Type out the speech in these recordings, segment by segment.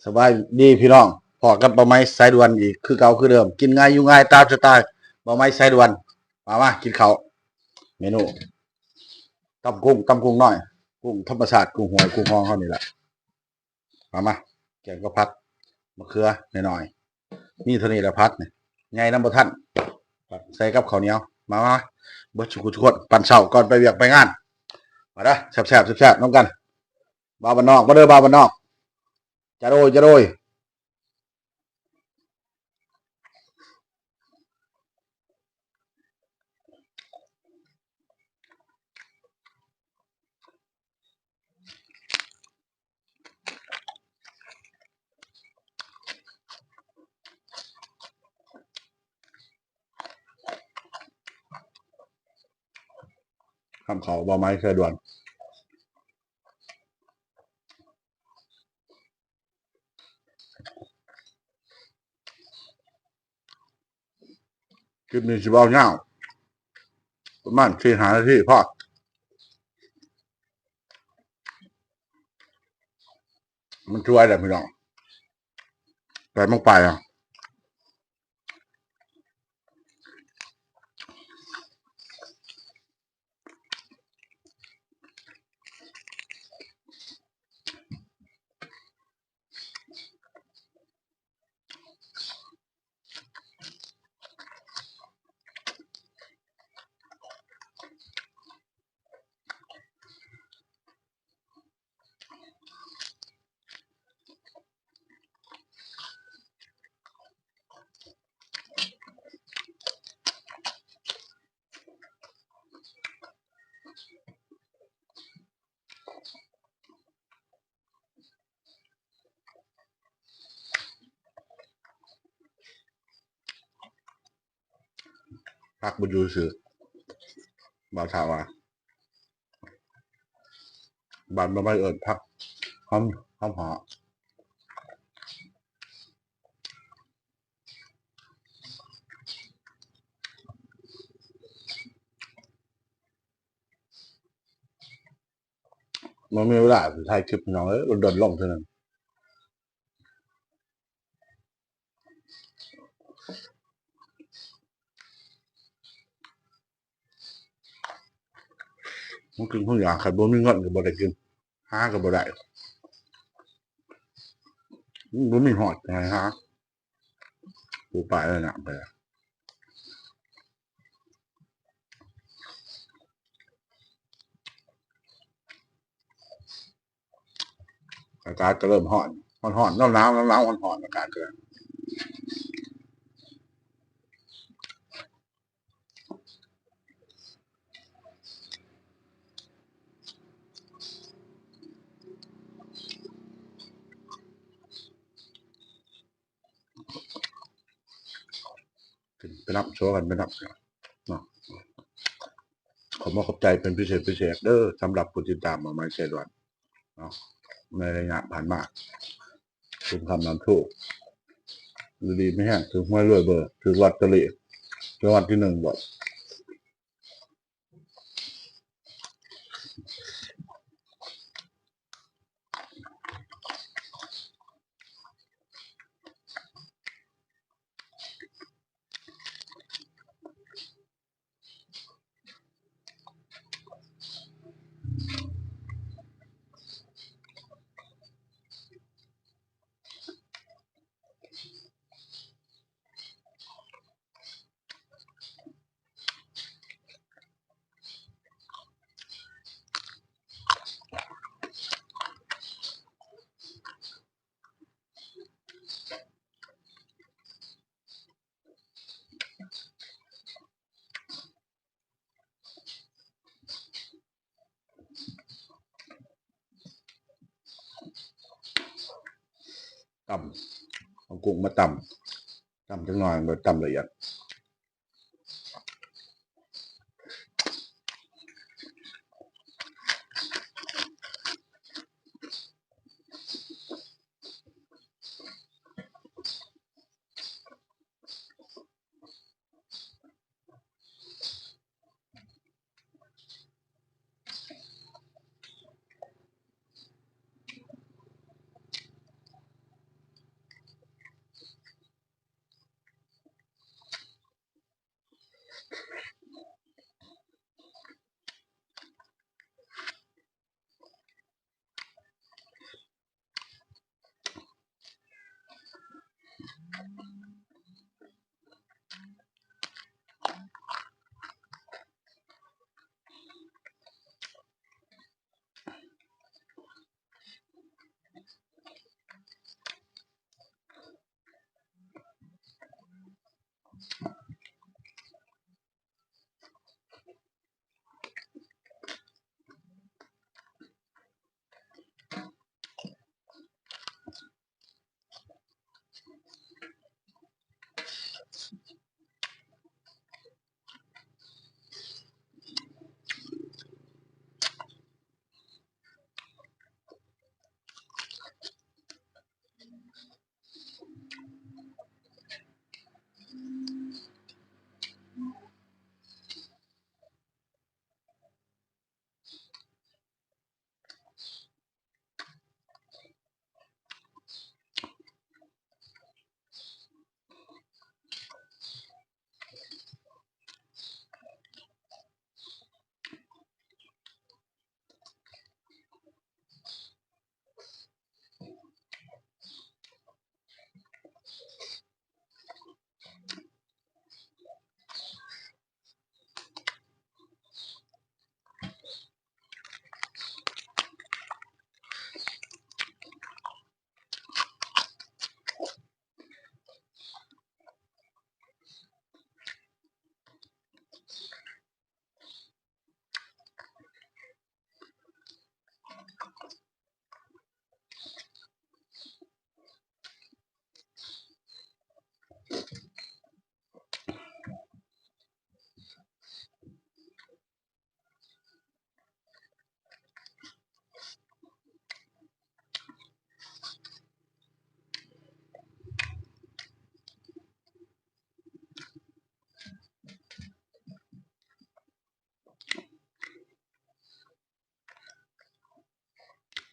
ສະບາຍດີພີ່ນ້ອງ ພໍ້ກັບບ່າວໄມ້ສາຍດ່ວນອີກຄືເກົ່າຄືເດີມ ກິນງ່າຍຢູ່ງ່າຍຕາມສະໄຕລ໌ບ່າວໄມ້ສາຍດ່ວນ. ມາ ມາກິນເຂົ້າ ເມນູຕຳກຸ້ງ ຕຳກຸ້ງນ້ອຍ ກຸ້ງທຳມະຊາດ ກຸ້ງຫ້ວຍກຸ້ງຮ່ອງເຮົານີ້ແຫຼະ. ມາ ມາ ແກງກັບຜັກ ມະເຂືອນ້ອຍໆ ມີເທົ່ານີ້ແຫຼະຜັກນີ້ ໃຫຍ່ນຳບໍ່ທັນ. ໃສ່ກັບເຂົ້າໜຽວ ມາ ມາ ເບິດສູ່ຜູ້ທຸກຄົນ ປັນເຊົ້າກ່ອນໄປວຽກໄປງານ. ມາເດີ ແຊບໆ ແຊບໆ ນຳກັນ ບ່າວບ້ານນອກ ມາເດີ ບ່າວບ້ານນອກ ຈະໂດຍ ຈະໂດຍ. ຄຳເຂົ້າ ບ່າວໄມ້ສາຍດ່ວນ. ຄລິບນີ້ຊິເວົ້າຍາວ ປະມານສີ່ຫ້ານາທີພໍ ມັນຊ່ວຍແຫຼະພີ່ນ້ອງ ແປດໂມງປາຍແລ້ວ. ຜັກບໍ່ຢູ່ຊື່ ບ່າວທ້າວວ່າ ບ້ານບໍ່ໄດ້ເອີ້ນຜັກຫອມ ຫອມຫໍ້. ບໍ່ມີເວລາຊິຖ່າຍຄລິບພີ່ນ້ອງເອີຍ ດົນໆລົງເທື່ອໜຶ່ງ. ມັນກິນຄົນຢາກ ຄັນບໍ່ມີເງິນກໍບໍ່ໄດ້ກິນ ຫາກໍບໍ່ໄດ້ ມັນບໍ່ມີຮອດໃຫ້ຫາ. ປູປາແລ້ວນະ ໄປລະ ອາກາດກໍເລີ່ມຮ້ອນ ຮ້ອນໆ ໜາວໆ ໜາວໆ ຮ້ອນໆ ອາກາດກໍເລີ່ມ. ຂຶ້ນໄປນຳ ໂຊກັນໄປນຳເນາະ. ຂໍມອບຂອບໃຈເປັນພິເສດພິເສດເດີ ສຳລັບຜູ້ຕິດຕາມບ່າວໄມ້ສາຍດ່ວນເນາະ ໃນໄລຍະຜ່ານມາ. ບຸນຄຳນຳໂຊກ ຢູ່ດີມີແຮງ ຖືກຫວຍລວຍເບີ ຖືກລອດເຕີຣີ ຖືກລາງວັນທີໜຶ່ງບໍ? ຕຳ ເອົາກຸ້ງມາຕຳ ຕຳຈັກໜ່ອຍ ບໍ່ຕຳລະອຽດ. ເ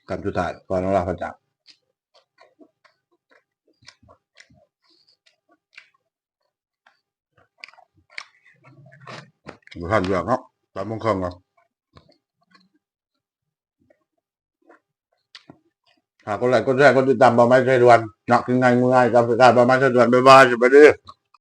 ຄຳສຸດທ້າຍ ກ່ອນລາພະຈາກ ບໍ່ທັນເດືອກເນາະ ສາມໂມງເຄິ່ງແລ້ວ. ຝາກກົດໄລ ກົດແຊ ກົດຕິດຕາມ ບ່າວໄມ້ໄຊດວນເນາະ ກິນງ່າຍ ຢູ່ງ່າຍ ກັບລາຍການ ບ່າວໄມ້ໄຊດວນ ບາຍບາຍ ສະບາຍດີ.